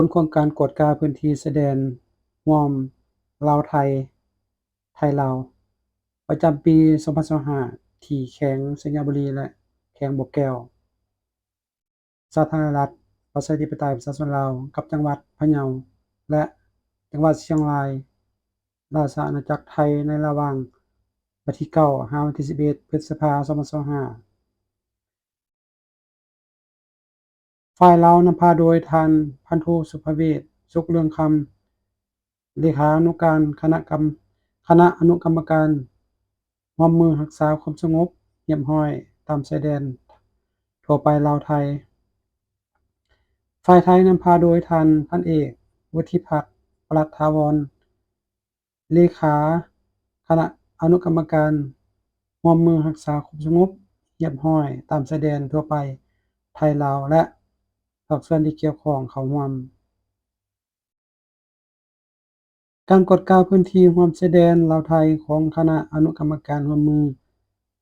ນຂອງການກວດກາພື້ນທີ່ຊາຍແດນຮ່ວມລາວໄທ, ໄທລາວ ປະຈຳປີສອງພັນຊາວຫ້າ ທີ່ແຂວງໄຊຍະບູລີ ແລະ ແຂວງບໍ່ແກ້ວ, ສາທາລະນະລັດ ປະຊາທິປະໄຕ ປະຊາຊົນລາວ ກັບຈັງຫວັດພະເຍົາ ແລະ ຈັງຫວັດຊຽງລາຍ, ລາຊະອານາຈັກໄທ ໃນລະຫວ່າງວັນທີເກົ້າ ຫາວັນທີສິບເອັດ ພຶດສະພາ ສອງພັນຊາວຫ້າ. ຝ່າຍລາວນຳພາໂດຍທ່ານພັນໂທ ສຸພະເວດ ສຸກເລືອງຄຳ, ເລຂານຸການຄະນະກຳ, ຄະນະອະນຸກຳມະການຮ່ວມມືຮັກສາຄວາມສະຫງົບຮຽບຮ້ອຍຕາມຊາຍແດນທົ່ວໄປລາວໄທ. ຝ່າຍໄທນຳພາໂດຍທ່ານພັນເອກ ວຸດທິພັດ ປລັດຖາວອນ ເລຂາຄະນະອະນຸກຳມະການຮ່ວມມືຮັກສາຄວາມສະຫງົບຮຽບຮ້ອຍຕາມຊາຍແດນທົ່ວໄປໄທລາວ ແລະ ພາກສ່ວນທີ່ກ່ຽວຂ້ອງເຂົ້າຮ່ວມ. ການກວດກາພື້ນທີ່ຮ່ວມຊາຍແດນລາວໄທຂອງຄະນະອະນຸກຳມະການຮ່ວມມື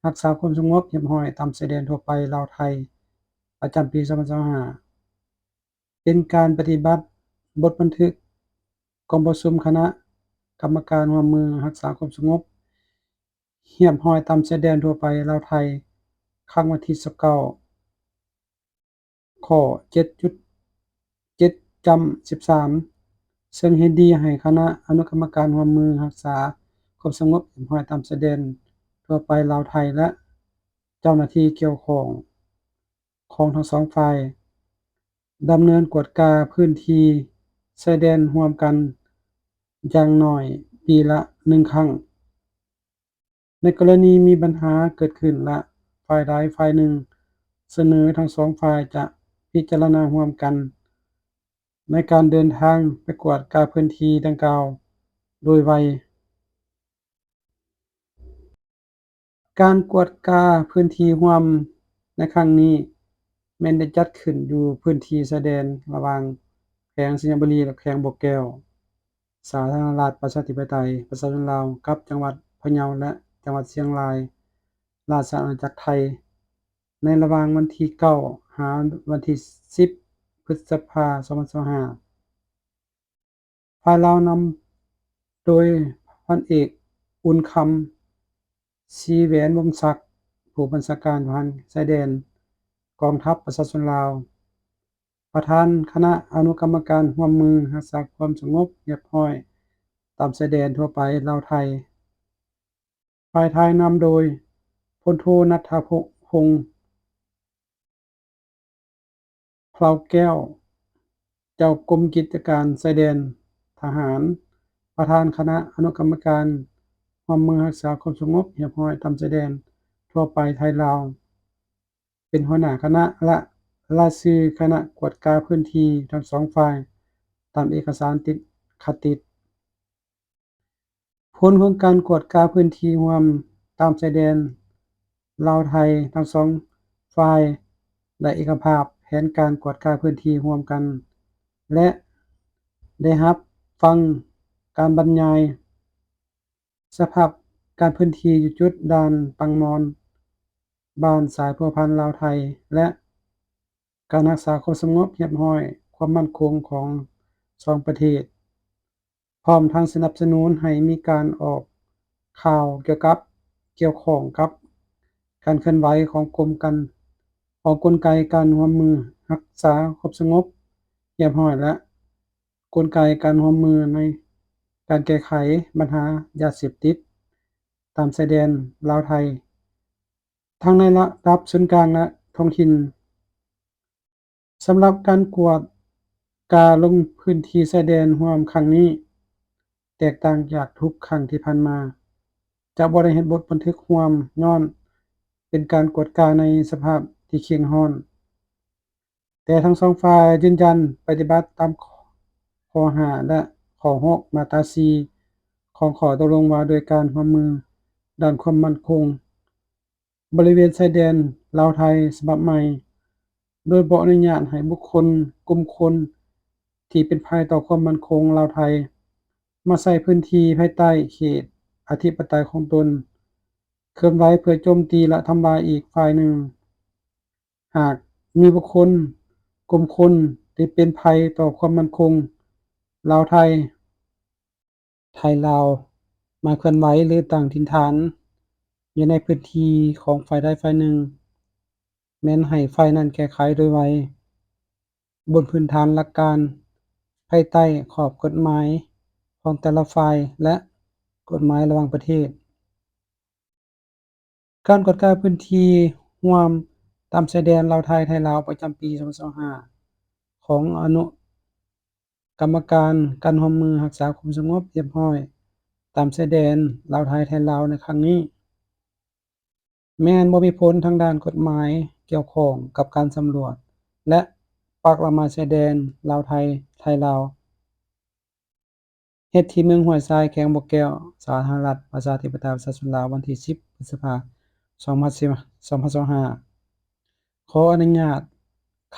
ຮັກສາຄວາມສະຫງົບຮຽບຮ້ອຍຕາມຊາຍແດນທົ່ວໄປລາວໄທ ປະຈຳປີສອງພັນຊາວຫ້າ ເປັນການປະຕິບັດບົດບັນທຶກກອງປະຊຸມຄະນະກຳມະການຮ່ວມມືຮັກສາຄວາມສະຫງົບຮຽບຮ້ອຍຕາມຊາຍແດນທົ່ວໄປລາວໄທ ຄັ້ງວັນທີຊາວເກົ້າ ຂໍ້ເຈັດຈຸດເຈັດຈ້ຳສິບສາມ ເຊິ່ງເຫັນດີໃຫ້ຄະນະອະນຸກຳມະການຮ່ວມມືຮັກສາຄວາມສະຫງົບຮຽບຮ້ອຍຕາມຊາຍແດນທົ່ວໄປລາວໄທ ແລະ ເຈົ້າໜ້າທີ່ກ່ຽວຂ້ອງຂອງທັງສອງຝ່າຍ ດຳເນີນກວດກາພື້ນທີ່ຊາຍແດນຮ່ວມກັນຢ່າງໜ້ອຍປີລະໜຶ່ງຄັ້ງ. ໃນກໍລະນີມີບັນຫາເກີດຂຶ້ນ ແລະ ຝ່າຍໃດຝ່າຍໜຶ່ງສະເໜີ, ທັງສອງຝ່າຍຈະພິຈາລະນາຮ່ວມກັນໃນການເດີນທາງໄປກວດກາພື້ນທີ່ດັ່ງກ່າວໂດຍໄວ. ການກວດກາພື້ນທີ່ຮ່ວມໃນຄັ້ງນີ້ ແມ່ນໄດ້ຈັດຂຶ້ນຢູ່ພື້ນທີ່ຊາຍແດນລະຫວ່າງແຂວງໄຊຍະບູລີ ແລະ ແຂວງບໍ່ແກ້ວ, ສາທາລະນະລັດ ປະຊາທິປະໄຕ ປະຊາຊົນລາວ ກັບຈັງຫວັດພະເຍົາ ແລະ ຈັງຫວັດຊຽງລາຍ, ລາຊະອານາຈັກໄທ ໃນລະຫວ່າງວັນທີເກົ້າ ຫາວັນທີສິບ ພຶດສະພາ ສອງພັນຊາວຫ້າ. ຝ່າຍລາວນຳໂດຍພັນເອກ ອຸ່ນຄຳ ສີແຫວນວົງສັກ ຜູ້ບັນຊາການທະຫານຊາຍແດນ ກອງທັບປະຊາຊົນລາວ, ປະທານຄະນະອະນຸກຳມະການຮ່ວມມືຮັກສາຄວາມສະຫງົບຮຽບຮ້ອຍຕາມຊາຍແດນທົ່ວໄປລາວໄທ. ຝ່າຍໄທນຳໂດຍ ພົນໂທ ນັດທະພົງ ເພົາແກ້ວ ເຈົ້າກົມກິດຈະການຊາຍແດນທະຫານ, ປະທານຄະນະອະນຸກຳມະການຮ່ວມມືຮັກສາຄວາມສະຫງົບຮຽບຮ້ອຍຕາມຊາຍແດນທົ່ວໄປໄທລາວ, ເປັນຫົວໜ້າຄະນະ ແລະ ລາຍຊື່ຄະນະກວດກາພື້ນທີ່ທັງສອງຝ່າຍ ຕາມເອກະສານຕິດ ຄະຕິດ. ຜົນຂອງການກວດກາພື້ນທີ່ຮ່ວມຕາມຊາຍແດນລາວໄທ ທັງສອງຝ່າຍໄດ້ເອກະພາບແຜນການກວດກາພື້ນທີ່ຮ່ວມກັນ ແລະ ໄດ້ຮັບຟັງການບັນຍາຍສະພາບການພື້ນທີ່ຢູ່ຈຸດດ່ານປັງມອນ ບ້ານສາຍພົວພັນລາວໄທ ແລະ ການຮັກສາຄວາມສະຫງົບຮຽບຮ້ອຍ, ຄວາມໝັ້ນຄົງຂອງສອງປະເທດ. ພ້ອມທັງສະໜັບສະໜູນໃຫ້ມີການອອກຂ່າວກ່ຽວກັບ ກ່ຽວຂ້ອງກັບການເຄື່ອນໄຫວຂອງກົມການ ຂອງກົນໄກການຮ່ວມມືຮັກສາຄວາມສະຫງົບຮຽບຮ້ອຍ ແລະ ກົນໄກການຮ່ວມມືໃນການແກ້ໄຂບັນຫາຢາເສບຕິດຕາມຊາຍແດນລາວໄທ. ທັງໃນລະດັບສູນກາງ ແລະ ທ້ອງຖິ່ນ. ສຳລັບການກວດກາລົງພື້ນທີ່ຊາຍແດນຮ່ວມຄັ້ງນີ້ ແຕກຕ່າງຈາກທຸກຄັ້ງທີ່ຜ່ານມາ, ຈະບໍ່ໄດ້ເຮັດບົດບັນທຶກຮ່ວມ ຍ້ອນເປັນການກວດກາໃນສະພາບທີ່ເຄັ່ງຮ້ອນ. ແຕ່ທັງສອງຝ່າຍຢືນຢັນປະຕິບັດຕາມຂໍ້ຫ້າ ແລະ ຂໍ້ຫົກ ມາດຕາສີ່ ຂອງຂໍ້ຕົກລົງວ່າດ້ວຍການຮ່ວມມືດ້ານຄວາມໝັ້ນຄົງບໍລິເວນຊາຍແດນລາວໄທສະບັບໃໝ່, ໂດຍບໍ່ອະນຸຍາດໃຫ້ບຸກຄົນ, ກຸ່ມຄົນທີ່ເປັນໄພຕໍ່ຄວາມໝັ້ນຄົງລາວໄທ ມາໃຊ້ພື້ນທີ່ພາຍໃຕ້ເຂດອະທິປະໄຕຂອງຕົນ, ເຄື່ອນໄຫວເພື່ອໂຈມຕີ ແລະ ທຳລາຍອີກຝ່າຍໜຶ່ງ. ຫາກມີບຸກຄົນ, ກຸ່ມຄົນ, ເດ ເປັນໄພຕໍ່ຄວາມໝັ້ນຄົງລາວ-ໄທ, ໄທ-ລາວ ມາເຄື່ອນໄຫວ ຫຼື ຕັ້ງຖິ່ນຖານຢູ່ໃນພື້ນທີ່ຂອງຝ່າຍໃດຝ່າຍໜຶ່ງ, ແມ່ນໃຫ້ຝ່າຍນັ້ນແກ້ໄຂໂດຍໄວ ບົນພື້ນຖານຫຼັກການພາຍໃຕ້ຂອບກົດໝາຍຂອງແຕ່ລະຝ່າຍ ແລະ ກົດໝາຍລະຫວ່າງປະເທດ. ການກວດກາພື້ນທີ່ຮ່ວມຕາມຊາຍແດນລາວ-ໄທ, ໄທ-ລາວ ປະຈຳປີສອງພັນຊາວຫ້າ ຂອງອະນຸກຳມະການການຮ່ວມມືຮັກສາຄວາມສະຫງົບຮຽບຮ້ອຍຕາມຊາຍແດນລາວ-ໄທ, ໄທ-ລາວ ໃນຄັ້ງນີ້ ແມ່ນບໍ່ມີຜົນທາງດ້ານກົດໝາຍກ່ຽວຂ້ອງກັບການສຳຫຼວດ ແລະ ປັກລະໝາຍຊາຍແດນລາວ-ໄທ, ໄທ-ລາວ ເຮັດທີ່ເມືອງຫ້ວຍຊາຍ ແຂວງບໍ່ແກ້ວ, ສາທາລະນະລັດ ປະຊາທິປະໄຕ ປະຊາຊົນລາວ, ວັນທີສິບ ພຶດສະພາ ສອງພັນຊາວຫ້າ. ຂໍອະນຸຍາດ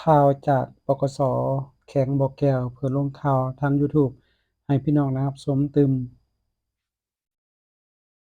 ຂ່າວຈາກ ປກສ ແຂວງບໍ່ແກ້ວ ເພື່ອລົງຂ່າວທາງ YouTube ໃຫ້ພີ່ນ້ອງໄດ້ຮັບຊົມຕື່ມ.